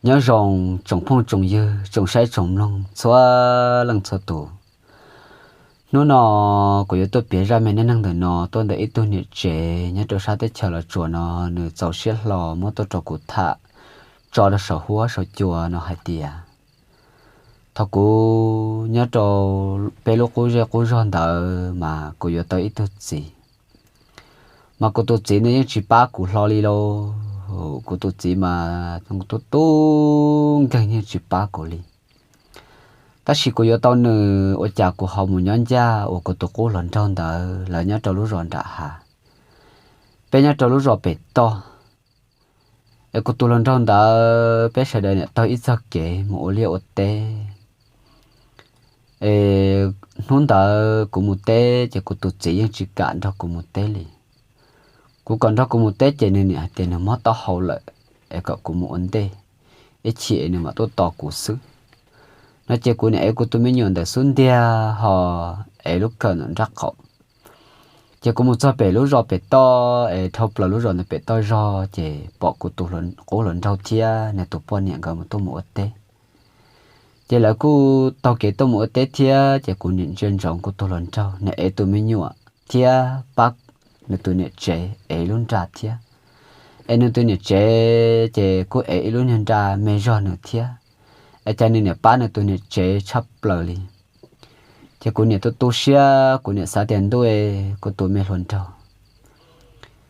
Nyob zoo tsoom phooj tsoom ywg, tsoom saib tsoom mloog txhua leej txhua tus. Hnub no kuv yuav tuaj piav zaj me neej neeg ntawm no tuaj ntawm ib tug niam tsev nyob rau sab teb chaws Los Tsuas no, nws txaus siab hlo muab tuaj rau kuv tham tso rau saum huab saum cua no hais tias, thaum kuv nyob rau peb lub qub zej qub zog ntawd mas kuv yuav tau ib tug txiv, mas kuv tus txiv nws yeej tsis pab kuv hlo li lauj. Kuv tus txiv mas tub tub nkeeg yeej tsis pab kuv li. Tab sis kuv yuav tau nws ua cas kuv ho mus nyob ncaj uas kuv tus qub hluas nraug ntawd lawv nyob rau lub zos nram hav, peb nyob rau lub zos pem toj. Es kuv tus hluas nraug ntawd peb sawv daws niam taug ib txog kev mus ua liaj ua teb. Es hnub ntawd kuv mus teb ces kuv tus txiv yeej tsis kam nrog kuv mus teb li. Kuv kom nrog kuv mus teb ces nws niam hais tias nws mob taub hau lawm, es kom kuv mus ua ntej, ib chim es nws mam tuaj tos kuv xwb. No ces kuv niam ev kuv tus me nyuam ntawm xub ntiag ho ev lub kawm ntawm nraub qaum. Ces kuv mus txog pem lub zos pem toj es dhau plaws lub zos ntawd pem toj zog ces pom kuv tus qub hluas nraug thiab nws tus poj niam nkawd mus tuaj mus ua teb. Ces lawv kuj taug kev tuaj mus ua teb thiab ces kuv niam ntsia ntsoov kuv tus hluas nraug, nws ev tus me nyuam thiab pab nws tus niam tsev ev lub nra thiab. Es nws tus niam tsev ces kuj ev ib lub niag nra me zog nws thiab. Es cas nws niam pab nws tus niam tsev tshaj plaws li. Ces kuv niam tu tu siab, kuv niam xav tias ntuj, kuv tus me hluas nraug,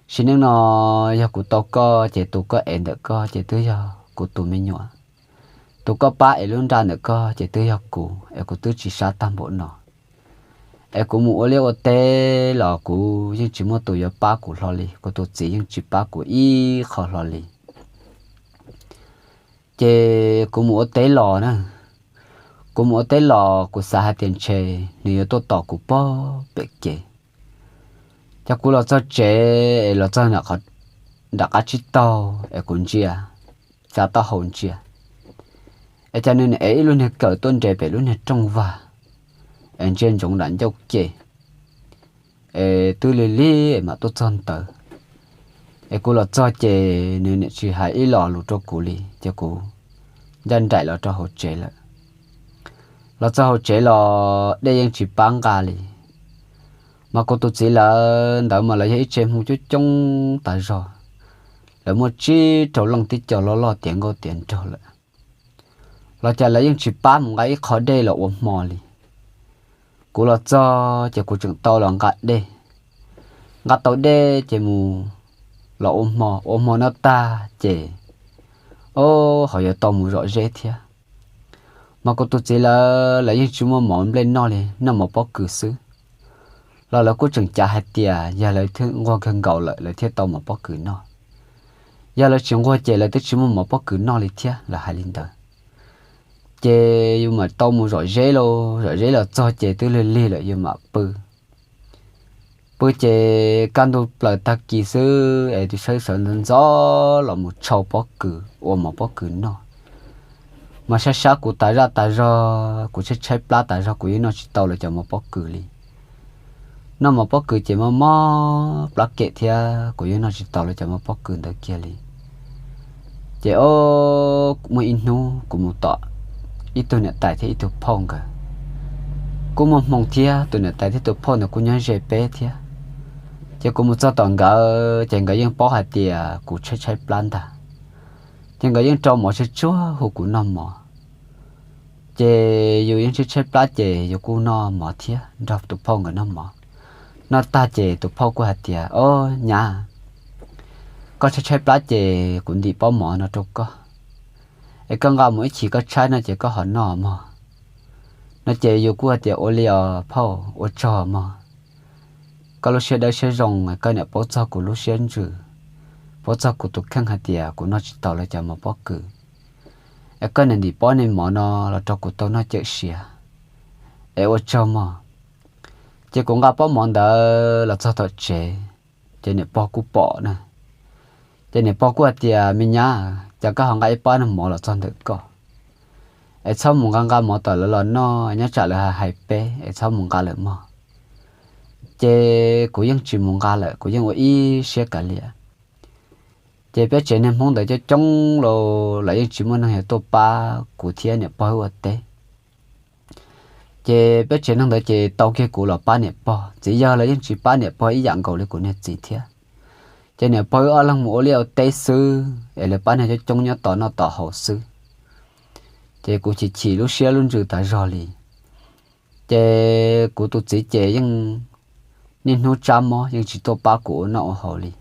sim neej no yog kuv tau koj ces tus koj ev ntawm koj ces twb yog kuv tus me nyuam, tus koj pab ev lub nra ntawm koj ces twb yog kuv, es kuv twb tsis sab tag npaum no. Es kuv mus ua liaj ua teb los kuv yeej tsis muaj tus yuav pab kuv hlo li, kuv tus txiv yeej tsis pab kuv ib qho hlo li. Ces kuv mus ua teb los na, kuv mus ua teb los kuv xav hais tias ntshe nws yuav tuaj tos kuv pog pem kev. Ces kuv los txog tsev es los txog nram qab tsib taug es kuv ntsia, tsa taub hau ntsia, es cas nws ev ib lub niag kawm tuaj nres pem lub niag rooj vag, es ntsia ntsoov nram ncauj ke, es twb lig lig es mam tuaj txog ntawd. Es kuv los txog ces nws niam tsis hais ib los lus rau kuv li ces kuv ncaj nraim los rau hauv tsev lawm. Los txog hauv tsev los dej yeej tsis pab nqa li. Mas kuv tus txiv lawv ntawd mas lawv yog ib tsev Hmoob coob coob tas zog, lawv muaj tsib rau leej tib co loj loj tiav nkauj tiav nraug lawm. Los cas lawv yeej tsis pab mus nqa ib qho dej los ua hmo li. Kuv los txog ces kuv tseem tau los nqa dej. Nqa tau dej ces mus los ua hmo, ua hmo no tag ces, o, ho yuav tau mus zom zeb thiab. Mas kuv tus txiv lawv, lawv yeej tsis muaj mov nplej noj li, noj mov pob kws xwb. Los lawv kuj tseem cav hais tias yog lawv thiaj nquag kawg nkaus lawm lawv thiaj tau mov pob kws noj. Yog lawv tsis nquag ces lawv twb tsis muaj mov pob kws noj li thiab, lawv hais li ntawd. Ces yus mam tau mus zom zeb lauj, zom zeb los txog ces twb lig lig lawm yus mam pw. Pw ces kaj ntug plaws tag kis xwb es tus sawv ntxov ntxov los mus tshau pob kws ua mov pob kws noj. Mas sab sab kuv tas zaj tas zog, kuv tshaib tshaib plab tas zog, kuv yeej noj tsis tau lawv cov mov pob kws li. Noj mov pob kws ces mob mob plab kem thiab, kuv yeej noj tsis tau lawv cov mov pob kws ntawd kiag li. Ces o, muaj ib hnub kuv mus tom ib tug niam tais thiab ib tug phauj nkawd. Kuj muaj hmoo thiab, tus niam tais thiab tus phauj ntawd kuj nyob ze peb thiab. Ces kuv mus txog tom nkawd ces nkawd yeej paub hais tias kuv tshaib tshaib plab ntag. Ces nkawd yeej rau mov tsuag tsuag hu kuv noj mov. Ces yus yeej tshaib tshaib plab ces yus kuj noj mov thiab nrog tus phauj nkawd noj mov. Noj tag ces tus phauj kuj hais tias, o, nyab, koj tshaib tshaib plab ces kuv ntim pob mov no rau koj, es koj nqa mus ib chim koj tshaib no ces koj ho noj mog. No ces yus kuj hais tias ua li os phauj, ua tsaug mog. Koj lub siab dawb siab zoo, koj niam paub txog kuv lub siab ntsws, paub txog kuv tus kheej hais tias kuv noj tsis tau lawv cov mov pob kws, es koj niam ntim pob niag mov no los rau kuv tau noj cawm siav, es ua tsaug mog. Ces kuv nqa pob mov ntawd los txog tom tsev, ces niam pog kuj pom na. Ces niam pog kuj hais tias, me nyab, cas koj ho nqa ib pob niag mov los txog ntawm koj, es txhob mus nqa nqa mov tom lawv los noj, nyob tsam lawv hais peb, es txhob mus nqa lawm mog. Ces kuv yeej tsis mus nqa lawm, kuv yeej ua ib siab kav liam. Ces peb tsev neeg Hmoob ntawd coob coob los lawv yeej tsis muaj neeg yuav tuaj pab kuv thiab niam pog wb ua teb. Ces peb tsev neeg ntawd ces tau kiag kuv los pab niam pog, txiv yawg los yeej tsis pab niam pog ib yam nkaus li kuv niag txiv thiab. Ces niam pog wb ob leeg mus ua liaj ua teb xwb es lawv pab neeg coob coob nyob tos noj tos haus xwb. Ces kuv chim chim lub siab lub ntsws tas zog li. Ces kuv tus txiv ces yeej niaj hnub tsab mob yeej tsis tuaj pab kuv ua noj ua haus li.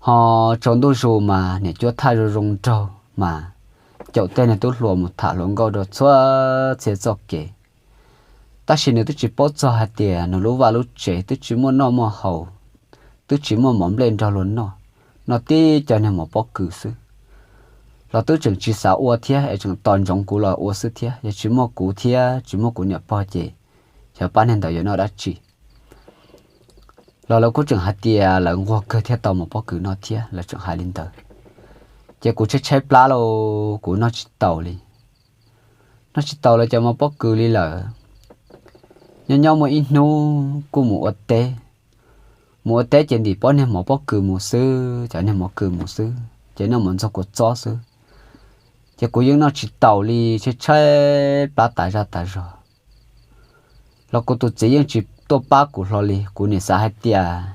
Ho tsaus ntuj zus mas niam cuab thaj zoo zoo nraug mas caum tej niag tub hluas mus tham hluas nkauj rau txhua txhia txoj kev. Tab sis nws twb tsis paub txog hais tias nws lub vaj lub tsev twb tsis muaj noj muaj haus, twb tsis muaj mov nplej nrog luag noj, noj tib co niag mov pob kws xwb. Los twb tseem tsis xav ua thiab es tseem tos ntsoov kuv los ua xwb thiab, yog tsis muaj kuv thiab tsis muaj kuv niam pog ces xyov pab niag ntawd yuav noj dab tsi. Los lawv kuj tseem hais tias lawv nquag kawg thiaj tau mov pob kws noj thiab, lawv tseem hais li ntawd. Ces kuv tshaib tshaib plab lauj, kuv noj tsis taus li. Noj tsis taus lawv cov mov pob kws li lawm. Nyob nyob muaj ib hnub kuj mus ua teb. Mus ua teb ces ntim pob niag mov pob kws mus xwb, cov niag mov kws mus xwb ces noj mov ntxuag kua txob xwb. Ces kuv yeej noj tsis taus li, tshaib tshaib plab tas zaj tas zog. Los kuv tus txiv yeej tsis tuaj pab kuv hlo li, kuv nim xav hais tias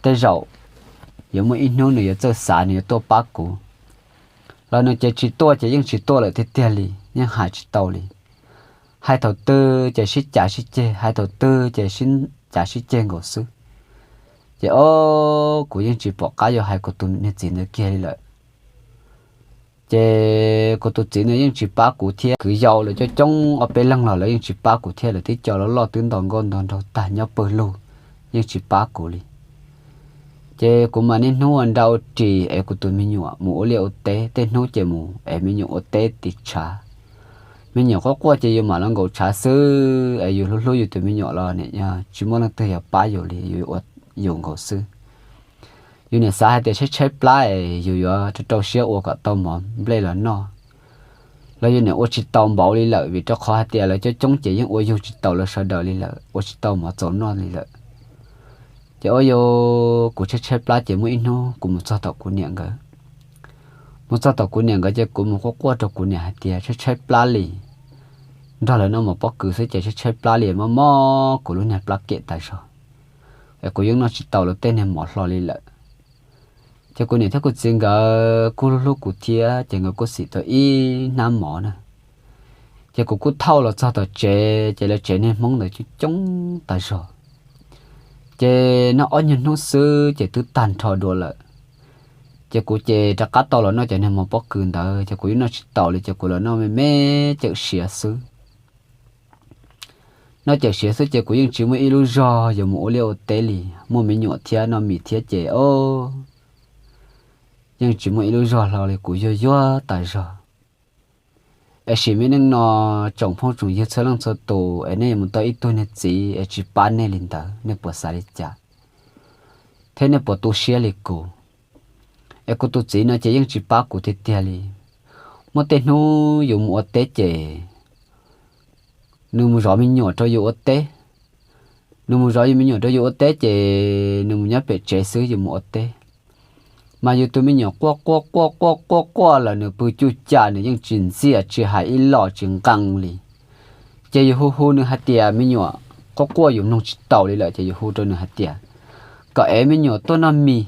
tej zaum yuav muaj ib hnub nws yuav txawj xav nws yuav tuaj pab kuv. Los nws ces tsis tuaj ces yeej tsis tuaj lawm tiag tiag li, yeej hais tsis tau li. Hais thaum twg ces sib cav sib ceg, hais thaum twg ces sib cav sib ceg nkaus xwb. Ces o, kuv yeej tsis pom qab yuav hais kuv tus niag txiv ntawd kiag li lawm. Ces kuv tus txiv nws yeej tsis pab kuv thiab, kwv yau lawv coob coob ob peb leeg los lawv yeej tsis pab kuv thiab, lawv tib co loj loj twb nto nkauj nto nraug tag nyob pawg lug yeej tsis pab kuv li. Ces kuv mas niaj hnub ua nra ua ris es kuv tus me nyuam mus ua liaj ua teb, tej hnub ces mus es me nyuam ua teb tiv tshav. Me nyuam quaj quaj ces yus mam los nkaum tshav xwb, es yus hlub hlub yus tus me nyuam los nim tsis muaj leej twg yuav pab yus li, yus ua yus nkaus xwb. Yus nim xav hais tias tshaib tshaib plab es yus yuav rau rau siab ua kom tau mov nplej los noj. Los yus nim ua tsis tau npaum li lawm, vim rau qhov hais tias lawv coob coob ces yeej ua yug tsis taus lawv sawv daws li lawm, ua tsis tau mov txaus noj li lawm. Ces ua yus kuv tshaib tshaib plab ces muaj ib hnub kuv mus txog tom kuv niam nkawd. Mus txog tom kuv niam nkawd ces kuv mus quaj quaj rau kuv niam hais tias tshaib tshaib plab li, nrog lawv noj mov pob kws xwb ces tshaib tshaib plab li, mob mob kuv lub niag plab kem tas zog, es kuv yeej noj tsis tau lawv tej niag mov hlo li lawm. Ces kuv niam thiab kuv txiv nkawd kuj hlub hlub kuv thiab ces nkawd kuj xim tau ib hnab mov na. Ces kuv kuj thauj los txog tom tsev ces lawv tsev niag Hmoob ntawd coob coob tas zog. Ces noj ob nyuag hnub xwb ces twb tag nrho dua lawm. Ces kuv ces rov qab tau los noj cov niag mov pob kws ntawd ces kuv yeej noj tsis taus li, ces kuv los noj me me cawm siav xwb. Noj cawm siav xwb ces kuv yeej tsis muaj ib lub zog yuav mus ua liaj ua teb li, muaj me nyuam thiab noj mis thiab ces o, yeej tsis muaj ib lub zog hlo li, kuv yuag yuag tas zog. Es sim me neej no tsoom phooj tsoom ywg txhua leej txhua tus es nej yuav mus tau ib tug niag txiv es tsis pab nej li ntawd nej puas xav li cas, thiab nej puas tu siab li kuv? Es kuv tus txiv no ces yeej tsis pab kuv tiag tiag li. Muaj tej hnub yus mus ua teb ces nws mus zov me nyuam rau yus ua teb. Nws mus zov yus me nyuam rau yus ua teb ces nws mus nyob pem tsev xwb yus mus ua teb. Mas yus tus me nyuam quaj quaj quaj quaj quaj quaj los nws pw cuj ca nws yeej tsis ntxiaj tsis hais ib los tsis nqee li. Ces yus hu hu nws hais tias me nyuam quaj quaj yus mloog tsis taus li lawm ces yus hu rau nws hais tias kom ev me nyuam tuaj noj mis,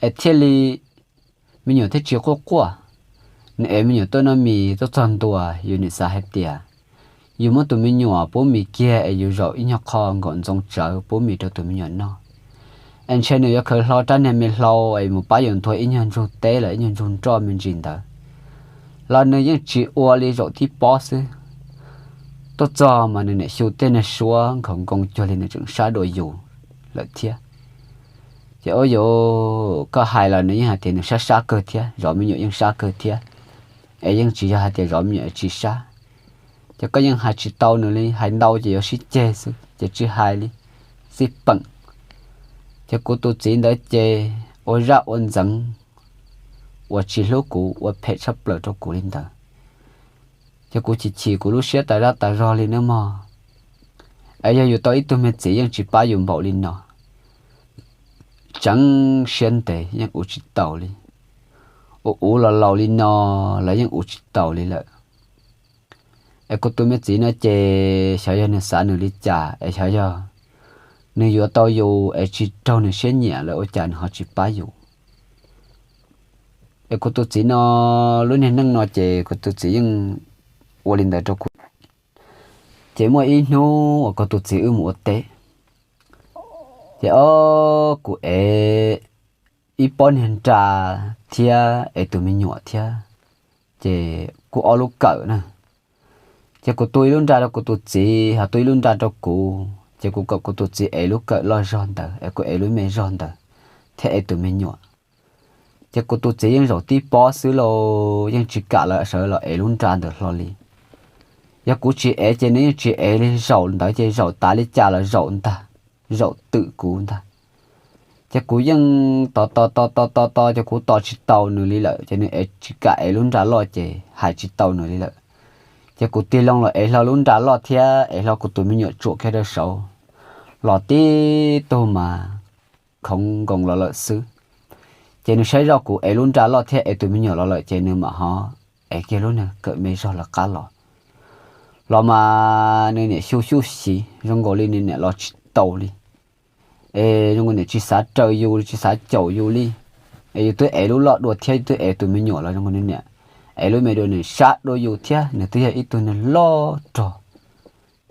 es thiaj li me nyuam thiaj tsis quaj quaj. Nws ev me nyuam tuaj noj mis tuaj txog ntua yus nim xav hais tias yus muab tus me nyuam pub mis kiag es yus zaum ib nyuag qho nkaum ntxoov tsawv pub mis rau tus me nyuam noj. Es ntshe nws yuav khaws hlo rab niag me hlau es mus pab yus nthua ib nyuag ntsug teb los ib nyuag ntsug nroj me ntsis ntawd. Los nws yeej tsis ua li, zaum tib pob xwb. Tuaj txog mas nws niam xyu tej niag suab nkhaus nkoo cuag li nws tseem sab dua yus lawm thiab. Ces ua yus koj hais los nws yeej hais tias nws sab sab kawg thiab, zov me nyuam yeej sab kawg thiab, es yeej tsis yog hais tias zov me nyuam tsis sab. Ces koj yeej hais tsis tau nws li, hais ntau ces yuav sib ceg xwb ces tsis hais li, xij peem. Ces kuv tus txiv ntawd ces ua zaj ua ntxeev uas tsis hlub kuv, ua phem tshaj plaws rau kuv li ntawd. Ces kuv chim chim kuv lub siab tas zaj tas zog li nawb mog. Es yog yus tau ib tug me txiv yeej tsis pab yus npaum li no. tseev siab ntev yeej ua tsis taus li. Ua ua los laus li no los yeej ua tsis taus li lawm. Es kuv tus me txiv no ces xyov yog nws xav nws li cas es xyov yog nws yuav tau yus es tsis raug nws siab nyiam lawm ua cas nws ho tsis pab yus. Es kuv tus txiv no lub niag neej no ces kuv tus txiv yeej ua li ntawd rau kuv. Ces muaj ib hnub uas kuv tus txiv wb mus ua teb, ces o, kuv ev ib pob niag nra thiab ev tus me nyuam thiab, ces kuj ob lub kawm na. Ces kuv tu ib lub nra rau kuv tus txiv ho tu ib lub nra rau kuv, ces kuv kom kuv tus txiv ev lub kawm loj zog ntawd es kuv ev lub me zog ntawd thiab ev tus me nyuam. Ces kuv tus txiv yeej zaum tib pob xwb lauj, yeej tsis kam los sawv los ev lub nra ntawd hlo li. Yog kuv tsis ev ces nws yeej tsis ev li, zaum ntawd ces zaum tas li cas los zaum ntag, zaum twm kuv ntag. Ces kuv yeej tos tos tos tos tos tos ces kuv tos tsis tau nws li lawm, ces nws ev tsis kam ev lub nra loj ces hais tsis tau nws li lawm. Ces kuv tig loo los ev hlo lub nra loj thiab ev hlo kuv tus me nyuam tsuam kiag rau saud, los tib tug mas khoov nkoos los lawm xwb. Ces nws saib zoj kuv ev lub nra loj thiab ev tus me nyuam los lawm ces nws mam ho ev kiag lub niag kawm me zog lawv qab los. Los mas nws niam xyu xyuj xyiv zoo nkaus li nws niam los tsis tau li. Es zoo nkaus niam tsis xav raws yus li, tsis xav caum yus li. Es yus twb ev lub loj dua thiab yus twb ev tus me nyuam los zoo nkaus nws niam ev lub me dua nws sab dua yus thiab, nws twb yog ib tug neeg loj rog,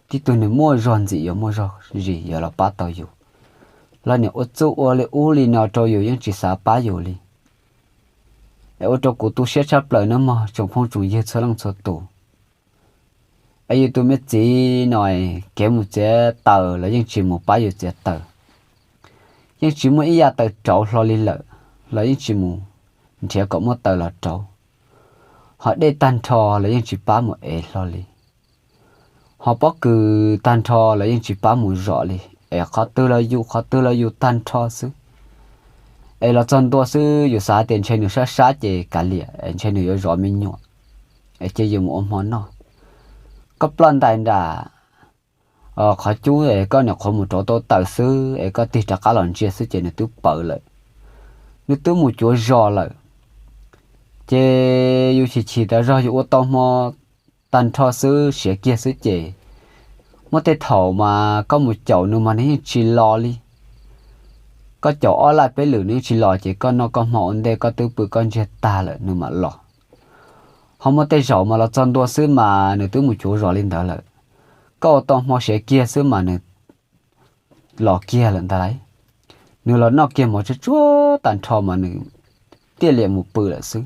tib tug neeg muaj zog ntxim yuav muaj zog zis yuav los pab tau yus, los niam ua txuj ua li ub li no rau yus yeej tsis xav pab yus li. Es ua rau kuv tu siab tshaj plaws nawb mog tsoom phooj tsoom ywg txhua leej txhua tus. Es yus tus me txiv no kev mus txiav taws los yeej tsis mus pab yus txiav taws, yeej tsis muaj ib yam taws rauv hlo li lawm los yeej tsis mus nrhiav kom muaj taws los rauv, ho dej tag nrho los yeej tsis pab mus ev hlo li, ho pob kws tag nrho los yeej tsis pab mus zom li. Es qhov twg los yus, qhov twg los yus tag nrho xwb. Es los txog ntua xwb yus xav hais tias ntshe nws sab sab ces kav liam, es ntshe nws yuav zov me nyuam, es cia yus mus ua hmo noj. Koj ploj ntais nram qhov cub es koj nyuam qhuav mus rauv tau taws xwb es koj tig rov qab los ntsia xwb ces nws twb pawv lawm, nws twb mus cuav zos lawm. Ces yus chim chim tas zog yus ua tau hmo tag nrho xwb siav kiag xwb ces muaj tej thaum mas koj mus caum nws mas nws yeej tsis los li. Koj caum ob laj peb lwm nws yeej tsis los ces koj noj koj hmo ua ntej koj twb pw koj ntsiag tag lawm nws mam los. Ho muaj tej zaum mas los txog ntua xwb mas nws twb mus cuav zos li ntawd lawm. Koj ua tau hmo siav kiag xwb mas nws los kiag lawm ntag lauj. Nws los noj kiag mov tsuag tsuag tag nrho mas nws tiaj liam mus pw lawm xwb.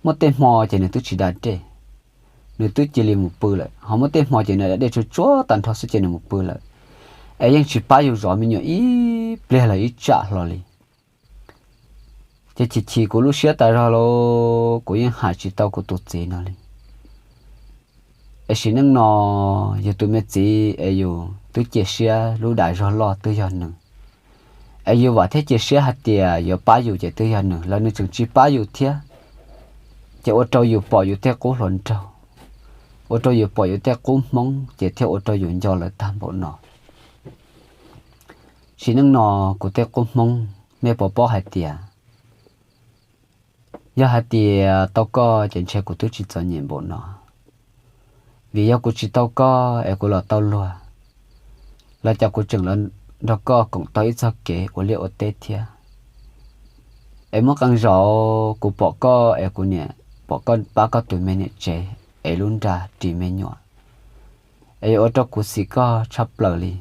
Muaj tej hmo ces nws twb tsis da dej, nws twb cia li mus pw lawm. Ho muaj tej hmo ces nws da dej tsuag tsuag tag nrho xwb ces nws mus pw lawm, es yeej tsis pab yus zov me nyuam ib pliag los ib tsam hlo li. Ces chim chim kuv lub siab tas zog los kuv yeej hais tsis tau kuv tus txiv no li. Es sim neej no yus tus me txiv es yus twb cia siab lub dag zog loj twb yog nws, es yus vam thiab cia siab hais tias yuav pab yus ces twb yog nws los nws tseem tsis pab yus thiab. Ces ua rau yus pom yus tej qub hluas nraug, ua rau yus pom yus tej qub hmoob ces thiaj ua rau yus nco lawv tag npaum no. Sim neej no kuv tej qub hmoob nej puas paub hais tias yog hais tias tau koj ces ntshe kuv twb tsis txom nyem npaum no. Vim yog kuv tsis tau koj es kuv los tau luag, los cas kuv tseem los nrog koj koom tau ib txog kev ua liaj ua teb thiab. Es muaj qee zaum kuv pom koj es kuv niam pom koj pab koj tus me niam tsev es lub nra ris me nyuam, es yuav ua rau kuv xim koj tshaj plaws li.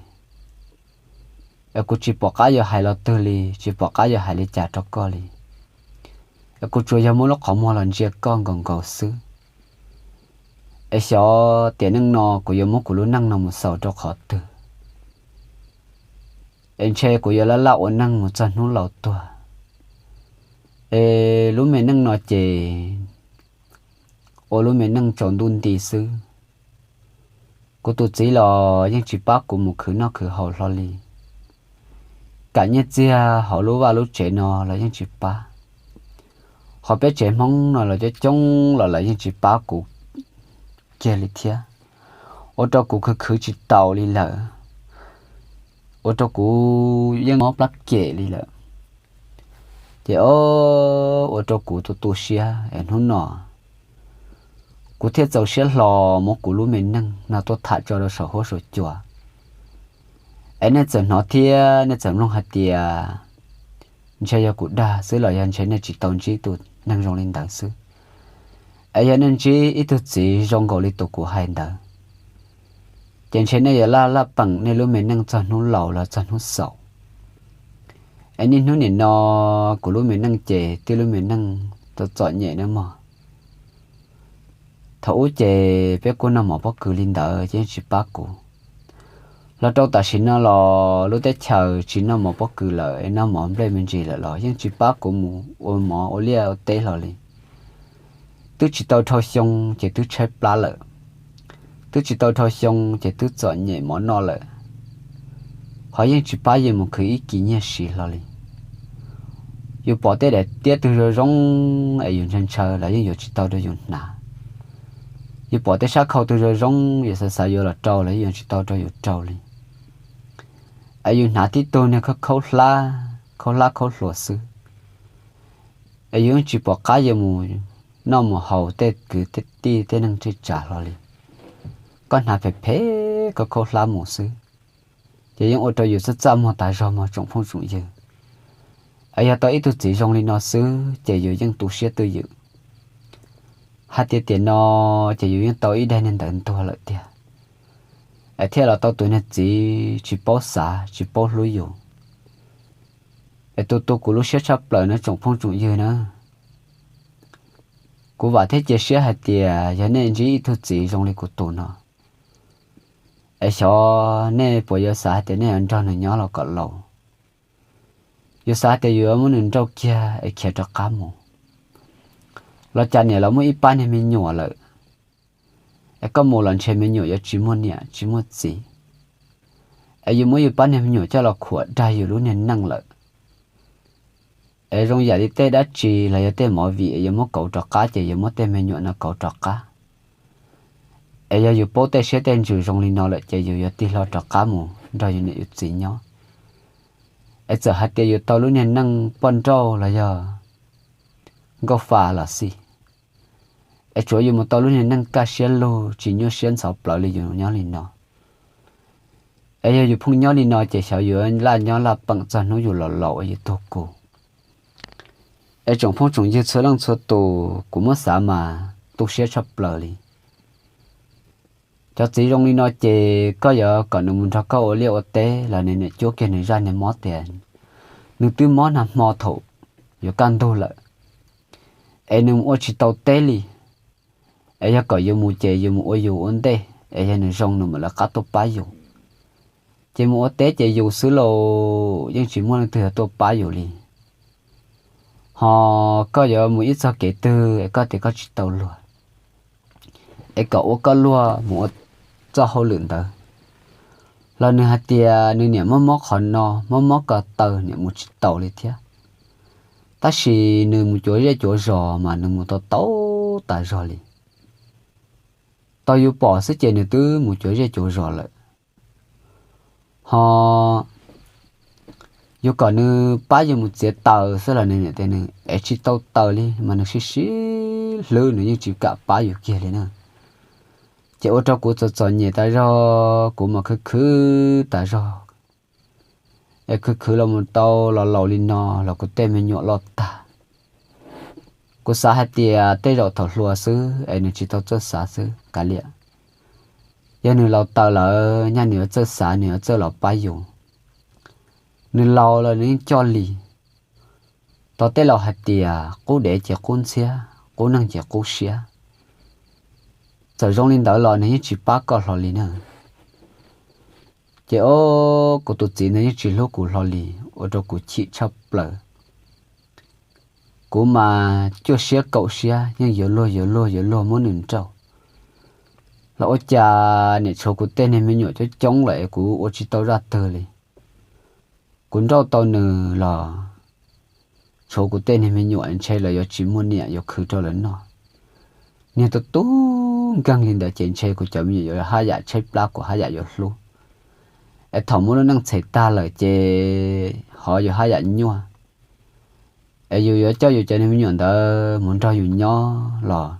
Es kuv tsis pom qab yuav hais los twg li, tsis pom qab yuav hais li cas rau koj li. Es kuv tsuas yog muab lub qhov muag los ntsia koj nkaus nkaus xwb. Es xyov tiam neej no kuv yuav muab kuv lub neej no mus xaus rau qhov twg, es ntshe kuv yuav laj laj ua neej mus txog hnub laus tuag. Es lub me neej no ces ua lub me neej tsaus ntuj nti xwb. Kuv tus txiv los yeej tsis pab kuv mus khwv noj khwv haus hlo li. Kam nyiaj txiag hauv lub vaj lub tsev no los yeej tsis pab. Ho peb tsev hmoob no los coob coob los lawv yeej tsis pab kuv kiag li thiab, ua rau kuv khwv khwv tsis taus li lawm, ua rau kuv yeej mob plab kem li lawm. Ces ob ua rau kuv tu tu siab es hnub no kuv thiaj txaus siab hlo muab kuv lub me neej no tuaj tham tso rau saum huab saum cua. Es nej txawm hnov thiab nej txawm mloog hais tias ntshe yog kuv dag xwb los yog ntshe nej tsis tau ntsib tus neeg zoo li ntawd xwb. Es yog nej ntsib ib tug txiv zoo nkaus li tus kuv hais ntawd, ces ntshe nej yuav laj laj peem nej lub me neej txog hnub laus los txog hnub xaus. Es niaj hnub nim no kuv lub me neej ces twb lub me neej txom txom nyem na mog. Thaum ub ces peb kuj noj mov pob kws li ntawd ces yeej tsis pab kuv. Los rau tam sim no los lub teb chaws tsis noj mov pob kws lawm, noj mov nplej me ntsis lawm los yeej tsis pab kuv mus ua mov ua liaj ua teb hlo li. Twb tsis tau dhau xyoo ces twb tshaib plab lawm, twb tsis tau dhau xyoo ces twb txom nyem mov noj lawm, ho yeej tsis pab yus mus khwv ib kis nyiaj siv hlo li. Yus pom tej daim tiab twg zoo zoo es yus ntshaw ntshaw los yeej yuav tsis tau rau yus hnav. Yus pom tej sab khau twg zoo zoo yus xav xav yuav los rau los yeej yuav tsis tau rau yus rau li. Es yus hnav tib tug niag khaub khaub hlab, khaub hlab khaub hluas xwb, es yus yeej tsis pom qab yuav mus noj mus haus tej kwv tej tij tej neej tej tsav hlo li. Koj hnav phem phem khaub khaub hlab mus xwb, ces yeej ua rau yus txaj txaj muag tas zog mog tsoom phooj tsoom ywg. Es yog tau ib tug txiv zoo li no xwb ces yus yeej tu siab twj ywm hais tias tiam no ces yus yeej tau ib daig niag ntawd ntuag lawm tiag, es thiaj los tau tus niag txiv tsis paub xav tsis paub hlub yus, es tu tu kuv lub siab tshaj plaws na tsoom phooj tsoom ywg na. Kuv vam thiab cia siab hais tias yog nej ntsib ib tug txiv zoo li kuv tus no, es xyov nej puas yuav xav hais tias nej yuav nrog nws nyob los kom laus. Yus xav hais tias yus yuav muab nws nrauj kiag es khiav rov qab mus, los cas niam los muaj ib pab niag me nyuam lawm, es koj mus los ntshe me nyuam yuav tsis muaj niam tsis muaj txiv. Es yus muab yus pab niag me nyuam coj los khuam dag yus lub niag neej lawm. Es zoo yam li tej dab tsi los yog tej movie yuav muab kauv rov qab ces yuav muab tej me nyuam no kauv rov qab. Es yog yus paub tej siab tej ntsws zoo li no lawm ces yus yuav tig hlo rov qab mus nrog yus niam yus txiv nyob. Es txawm hais tias yus tau lub niag neej poj nrauj los yog nkauj fa los xij, es tsuav yus mus tau lub niag neej kaj siab lug tsis nyuaj siab ntxhov plawv li yus nyob li no. Es yog yus pheej nyob li no ces xyov yus laj nyob laj peem txog hnub yus los laus es yus tuag kuv. Es tsoom phooj tsoom ywg txhua leej txhua tus, kuv muab xav mas tu siab tshaj plaws li. Cov txiv zoo li no ces koj yuav kom nws mus nrog koj ua liaj ua teb los nws niam cuab kiag nws zaj niag mob tias nws twb mob nag hmo thaum yuav kaj ntug lawm, es nws mus ua tsis tau teb li. Es yog kom yus mus ces yus mus ua yus ua ntej, es yog nws zoo nws mam lawv qab tuaj pab yus. Ces mus ua teb ces yus xwb lauj, yeej tsis muaj leej twg yuav tuaj pab yus li. Ho koj yuav mus ib txog kev twg es koj tias koj tsis tau luag, es kom ua koj luag mus ua txoj hauj lwm ntawd, los nws hais tias nws niam mob mob qhov no mob mob ko taw niam mus tsis taus li thiab. Tab sis nws mus cuav zej cuav zos mas nws mus tau tau tas zog li. Tau yus pom xwb ces nws twb mus cuav zej cuav zos lawm. Ho yus kom nws pab yus mus txiav taws xwb los nws niam tias nws ev tsis tau taws li mas nws sib sib hlwb nws yeej tsis kam pab yus kiag li na. Ces ua rau kuv txom txom nyem tas zog, kuv mas khwv khwv tas zog. Es khwv khwv los mus tau los laus li no los kuv tej me nyuam loj tag. Kuv xav hais tias tej zaum thaum hluas xwb es nws tsis tau txawj xav xwb kav liam. Yog nws laus taws lawm nyaj nws yuav txawj xav, nws yuav txawj los pab yus. Nws laus los nws yeej coj li. Tau tej laus hais tias qub dev ces qub ntxhiab, qub neeg ces qub siab. Txawm zoo li ntawd los nws yeej tsis pab koj hlo li na. Ces ob kuv tus txiv ntawd yeej tsis hlub kuv hlo li, ua rau kuv chim tshaj plaws. Kuv mas cuaj siab kaum siab yeej yuav luag yuav luag yuav luag muab nws nrauj. Los ua cas niam tshuav kuv tej niag me nyuam coob coob lawm es kuv ua tsis tau zaj twg li. Kuv nrauj tau nws los tshuav kuv tej niag me nyuam ntshe lawv yuav tsis muaj niam yuav khwv rau lawv noj. Niag tu tu nkeeg li ntawd ces ntshe kuv cov me nyuam yuav haj yam tshaib plab, kuv haj yam yuav hlub. Es thaum muaj lub neej txhem tag lawm ces ho yuav haj yam nyuaj. Es yus yuav coj yus cov niag me nyuam ntawd mus nrog yus nyob los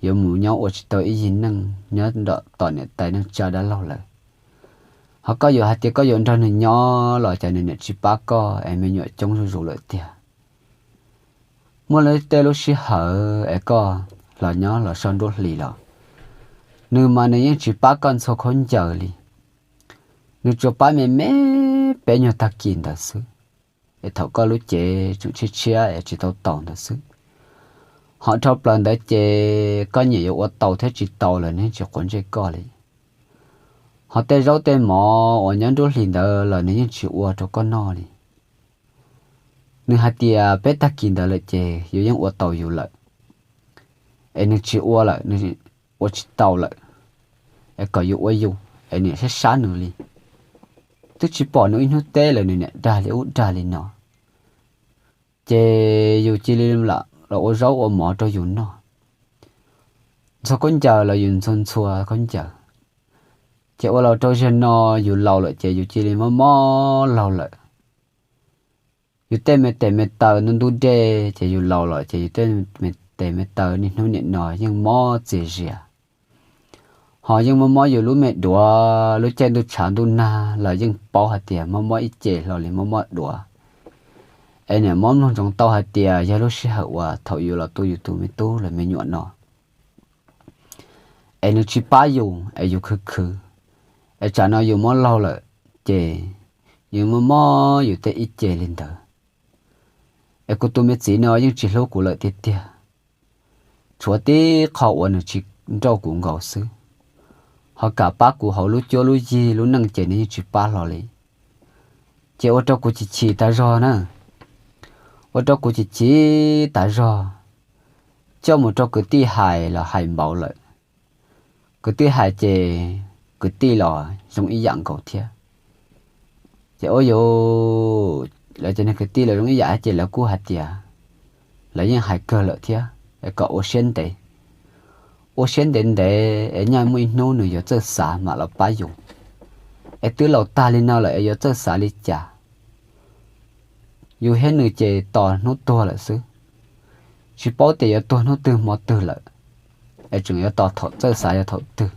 yuav mus nyob ua tsis tau ib yig neej nyob nram tom niam tais neej tsa dab laug lawm. Ho koj yuav hais tias koj yuav nrog nws nyob los cas nws niam tsis pab koj es me nyuam coob zuj zus lawm tiag. Muaj tej lub sij hawm es koj los nyob los so nruab hlis los nws mas nws yeej tsis pab koj ntxhua khaub ncaws li. Nws tsuas pab me me peb nyuag tag kis ntawd xwb, es thaum koj lub cev tseem tshiab tshiab es tsis tau taus ntawd xwb. Ho dhau plaws ntawd ces koj nyiam yuav ua tau thiab tsis tau los nws yeej tsis quav ntsej koj li. Ho tej zaub tej mov uas nyob nruab hlis ntawd los nws yeej tsis ua rau koj noj li. Nws hais tias peb tag kis ntawd lawm ces yus yeej ua tau yus lawm, es nws tsis ua lawm, nws ua tsis tau lawm, es kom yus ua yus, es niam sab sab nws li. Twb tsis pom nws ib hnub teb lawm nws niam dag li ub dag li no. Ces yus cia li lam los ua zaub ua mov rau yus noj. Ntxhua khaub ncaws los yus ntxhua ntxhua khaub ncaws. Ces ua los rau ziag no yus laus lawm ces yus cia li mob mob laug lawm. Yus tej me tes me taw ntub ntub dej ces yus laus los ces yus tej me tes me taw niaj hnub nim no yeej mob txias zias. Ho yeej mob mob yus lub me duav, lub caij ntuj tshav ntuj nag los yeej paub hais tias mob mob ib ce hlo li mob mob duav. Es niam mob mloog ntsoov tau hais tias yog lub sij hawm uas thaum yus los tu yus tus me tub los me nyuam no es nws tsis pab yus es yus khwv khwv, es tsam no yus mob laug lawm ces yus mob mob yus tej ib ce li ntawd. Es kuv tus me txiv no yeej tsis hlub kuv lawm tiag tiag, tshuav tib qho uas nws tsis nrauj kuv nkaus xwb, ho kam pab kuv hauv lub cuab lub yig lub neej ces nws yeej tsis pab hlo li. Ces ua rau kuv chim chim tas zog na, ua rau kuv chim chim tas zog. Coj mus rau kwv tij hais los hais npaum lawm, kwv tij hais ces kwv tij los zoo ib yam nkaus thiab. Ces ua yus, lawv cov niag kwv tij los zoo ib yam ces lawv kuj hais tias lawv yeej hais kawg lawm thiab es kom ua siab ntev, ua siab ntev ntev es nyaj muaj ib hnub nws yuav txawj xav mam los pab yus. Es twb laus tag li no lawm es yuav txawj xav li cas? Yus thiab nws ces tos hnub tuag lawm xwb, tsis paub tias yuav tuag hnub twg hmo twg lawm, es tseem yuav tos thaum txawj xav yog thaum twg.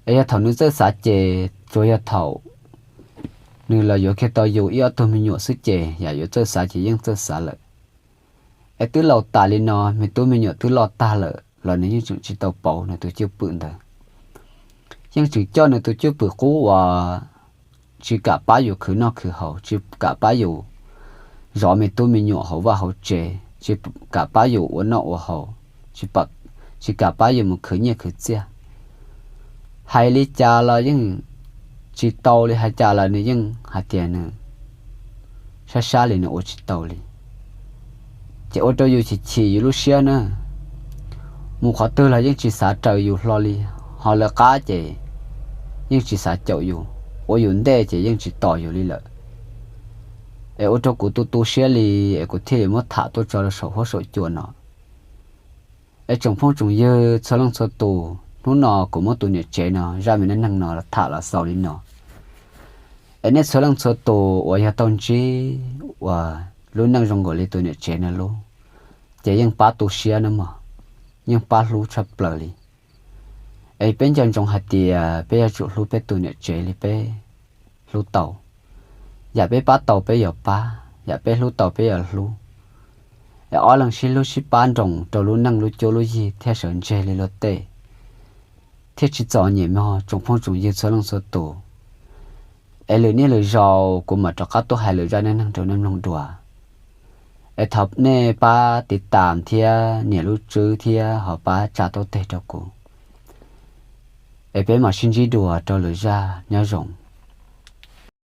Es yog thaum nws txawj xav ces tsuas yog thaum nws los yuav kiag tau yus ib ob tug me nyuam xwb ces yam yuav txawj xav ces yeej txawj xav lawm. Es twb laus tas li no me tub me nyuam twb loj tag lawm los nws yeej tseem tsis tau pauv nws tus cwj pwm ntawd. Yeej tseem coj nws tus cwj pwm qub uas tsis kam pab yus khwv noj khwv haus, tsis kam pab yus zov me tub me nyuam hauv vaj hauv tsev, tsis kam pab yus ua noj ua haus, tsis kam pab yus mus khwv nyiaj khwv txiaj. Hais li cas los yeej tsis tau li, hais cas los nws yeej hais tias nws sab sab li nws ua tsis tau li. Ces ua rau yus chim chim yus lub siab na, mus qhov twg los yeej tsis xav raws yus hlo li, ho lawv qab ces yeej tsis xav caum yus, ua yus ntej ces yeej tsis tos yus li lawm. Es ua rau kuv tu tu siab li, es kuv thiaj li muab tham tuaj tso rau saum huab saum cua no. Es tsoom phooj tsoom ywg txhua leej txhua tus, hnub no kuv muab tus niam tsev no zaj me neej neeg no tham los xaus li no. Es nej txhua leej txhua tus uas yog tau ntsib uas lub neej zoo nkaus li tus niam tsev no lub, ces yeej pab tu siab nawb mog, yeej pab hlub tshaj plaws li. Es peb nco ntsoov hais tias peb yuav tsum hlub peb tus niam tsev li peb hlub tau. Yam peb pab tau peb yuav pab, yam peb hlub tau peb yuav hlub. Es ob leeg sib hlub sib pab nroos rau lub neej lub cuab lub yig thiaj sawv ntseg li luag tej, thiaj tsis txom nyem mog tsoom phooj tsoom ywg txhua leej txhua tus. Es lwm niaj lwm zaus kuv mam rov qab tuaj hais lwm zaj neej neeg rau nej mloog dua. Es thov nej pab tiv tam thiab nias lub tswb thiab ho pab tsa taub teg rau kuv. Es peb mam sib ntsib dua rau lwm zaj, nyob zoo.